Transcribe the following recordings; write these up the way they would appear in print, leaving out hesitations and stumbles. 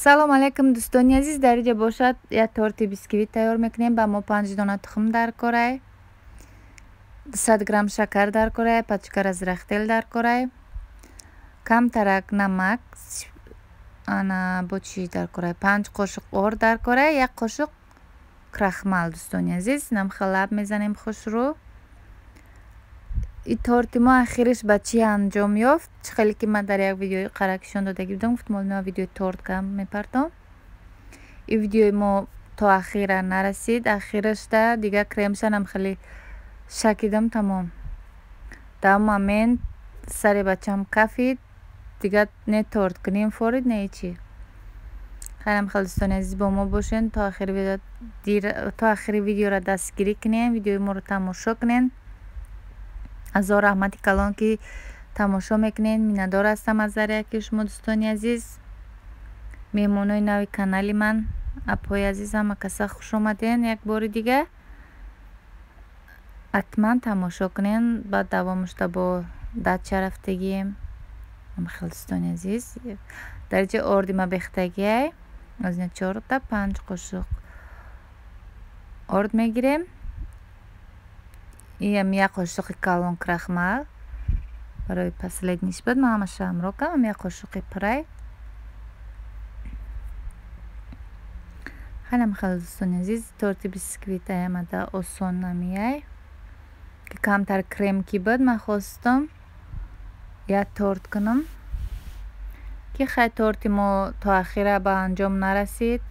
Салом алейкум дӯстони азиз, дар инҷа бошад як торти бисквит тайёр мекунем. Ба мо 5 дона тухм даркорай, 200 грамм шакар даркорай, пачка разрыхитель даркорай, камтарак намак, ана бо чӣ даркорай, 5 қошуқ орд даркорай, 1 қошуқ крахмал. Дӯстони азиз, намха лаб мезанем хушрӯ. И торти мо ахириш ба чӣ анҷом ёфт? Чӣ хеле ки ман дар як видеои қаракишон додагӣ будам, гуфтам мо видеои торт кам мепартом. И видеои мо то ахира нарасид. Ахирашда дига кремшанам хеле шакидам, тамом. Дар момент сари бачам кафид, дига не торт кунем форид, не ҳечи. Хайрам хеле дӯстони азиз, бо мо бошен то ахири видеоро дастгирӣ кунем, видеои моро тамошо кунен. Ҳазор раҳмати калон ки тамошо мекунед. Миннатдор ҳастам аз ҳар яки шумо дӯстони азиз. Меҳмонои нави канали ман, апои азиз, ҳама каса хуш омаден. Як бори дига ҳатман тамошо кунен. Баъд давомашда бо дача рафтагием. Хеле дӯстони азиз, дар инҷа орди ма бехтагиай. Аз ина 4 та 5 қошуқ орд мегирем. Иам як қошуқи калон крахмал барои последниш буд. Ман ҳамаша ҳамроҳ кардам. Як қошуқи пурай. Хеле хеле дӯстони азиз, торти бисквит аямада осон намеяй. Ки камтар крем ки буд, ман хостам як торт кунам, ки хай торти мо то ахира ба анҷом нарасид.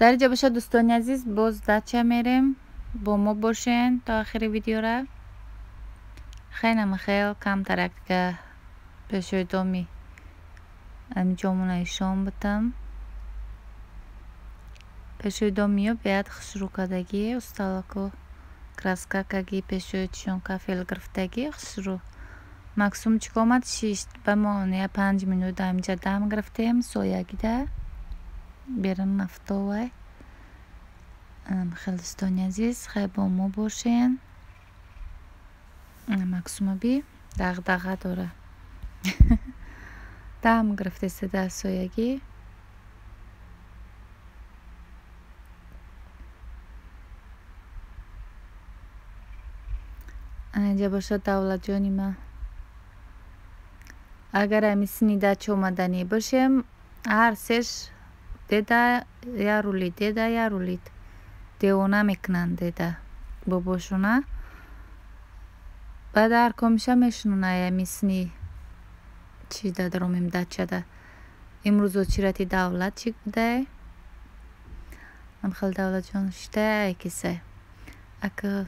Дар инҷа бошад, дӯстони азиз, боз дача мерем. Бо мо бошен то охири видеора. Хеле хел камтарак дига пешои доми ҳамиҷомона ишон бутам. Пешои домиё беҳад хушрӯ кардагӣ, усталако краска кагӣ, пешои чишон кафел гирифтагӣ хушрӯ. Максумчик омад шишт, ба мо я 5 минут ҳаминҷа дам гирифтем, соягида. Берун нафтовай. Хел дӯстони азиз, хай бо мо бошен. Максума би дағдаға дора. Дам гирифтеста дар соягӣ. Анаинҷа бошад давлатҷони ман. Агар ҳами синни дача омаданӣ бошем, ҳар сеш деда я рулит, деда я рулит. Девона мекунанд деда бобошона. Баъд ҳар комиша мешунонад ҳами синни чида даромем дачада. Имрӯз очирати давлатчик будай. Ҳамхел давлатҷон шитай айкесай. Ака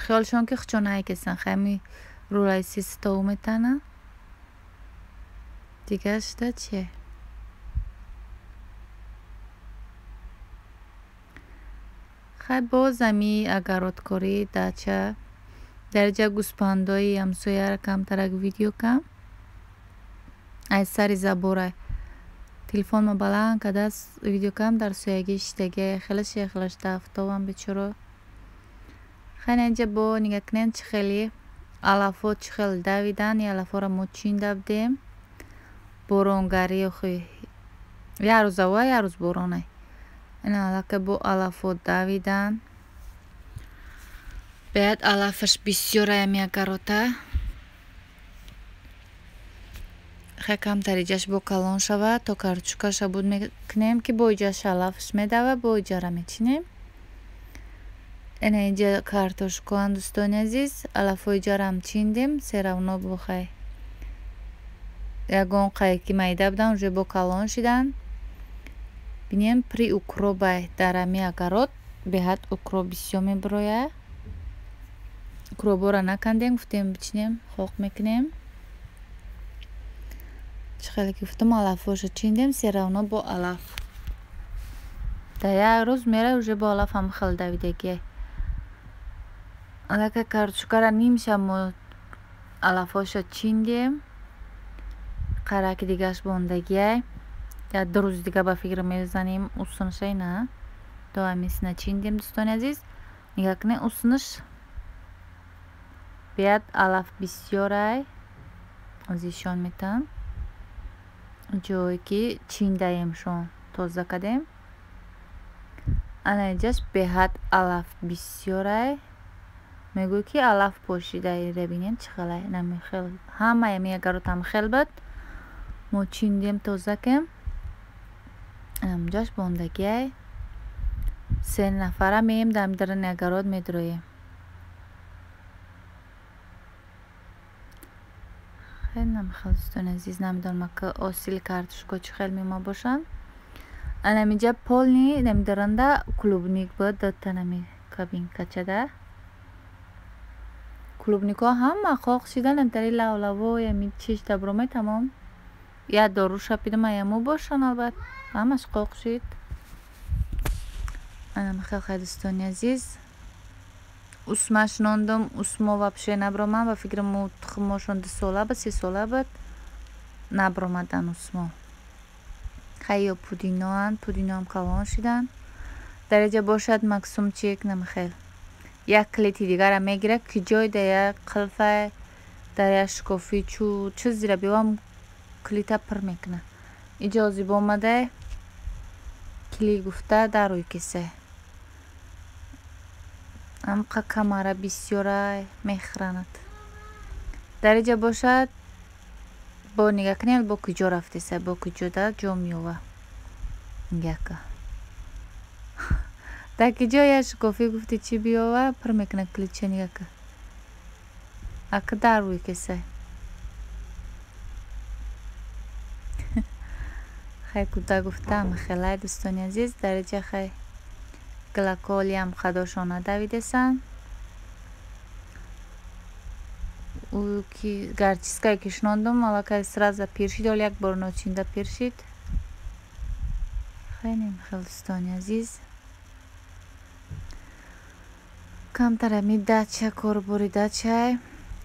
хиёлшон ки хучон айкесан, хами рулай систову метана. Дигар шида чие? Хай боз ҳами огородкорӣ дача. Дар инҷа гӯспандои ҳамсояра камтарак видео кам. Аз сари заборай. Телефонма баланд карда видео кам, дар соягӣ шиштагиай. Хелаш яхелаш дафтовам бечоро. Хай инҷа бо нигаҳ кунем чӣ хели алафҳо чӣ хел давидан. Ин алафҳоро мо чинда будем. Боронгарӣ охи як рӯз ҳаво, як рӯз боронай. Ина аллакай бо алафҳо давидан. Беҳад алафаш бисёрай ҳами огорода. Хай камтар иҷаш бо калон шавад, то картошкаша буд мекунем, ки бо иҷаш алафаш медава, бо иҷара мечинем. Ина инҷа картошкоанд, дӯстони азиз. Алафҳои иҷарам чиндем, серавно бо хай ягон қае ки майда будан, уже бо калон шидан. Бинем при укробай дар ҳами огород беҳад укроб бисёр мебирояд. Укробҳоро накандем, гуфтем бичинем, хоқ мекунем. Чӣ хеле ки гуфтам, алафҳоша чиндем, серавно бо алаф. Дар як рӯз мера уже бо алаф ҳам хел давидагиай. Аллакай картошкара нимша мо алафҳоша чиндем. Қараки дигаш мондагиай. Як ду рӯзи дига ба фикр мезанем усунша ина. То ҳамин сина чиндем, дӯстони азиз. Нигаҳ кунед усунаш беҳад алаф бисёрай. Озишон метам. Ҷое ки чиндаемшон тоза кардем. Ана инҷаш беҳад алаф бисёрай. Мегӯй ки алаф пошида, ира бинем чӣ хелай. Намихел ҳамаи ҳами огород ҳам хел буд. Мо чиндем, тоза кем. Ҳамҷош мондагиай. Се нафара меем дар даруни огород медроем. Хеле намихел дӯстони азиз, намедонам ки осили картошко чӣ хел мема бошанд. Ана ҳаминҷа полни намидаранда клубник буд, дута нами кабинкачада. Клубникҳо ҳама хоқ шидан, намтари лавлавой ҳами чиш дабромай тамом. Як дору шапидам аяму бошанд, албат ҳамаш қоқ шид. Ана михел хай дӯстони азиз. Усма шунондум, усмо вообще набромад, ба фикрам тухмошон 2 сола буд, 3 сола буд. Набромадан усмо. Хай ё пудиноанд, пудиноам калон шидан. Дар инҷа бошад Максумчик намихел. Як клети дигара мегирад, ки ҷой дар як қилфай, дар як шкофи чу чизира биёвам клита пур мекунад. Инҷа озиб омадай кили гуфта дар рӯи киса. Ҳамқа камара бисёрай мехӯранад. Дар инҷа бошад бо нигаҳ кунед, бо куҷо рафтеса, бо куҷода ҷо меёва. Нигаҳ кун. Дар куҷо як шукофӣ гуфти чӣ биёва, пур мекунад клитча, нигаҳ кун. Ака дар рӯи киса. Хай куда гуфтам, хелай дӯстони азиз, дар инҷа хай Гилакҳо ҳам қадошон надавидесанд. Ки горчицкае ки шинондум, аллакай сразу пир шид, ҳоло як бор ночинда пир шид. Хеле хел, дӯстони азиз. Камтар ами дача, корбори дачай.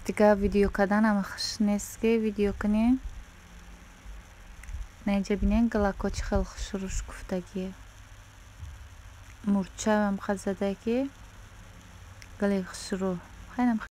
Дигар видео карданам хуш нест, ки видео кунем. На, инҷа бинен, гилакҳо чӣ хел хушрӯ шукуфтагие. Мурчаам хат зада, ки гили хушрӯ. Хеле.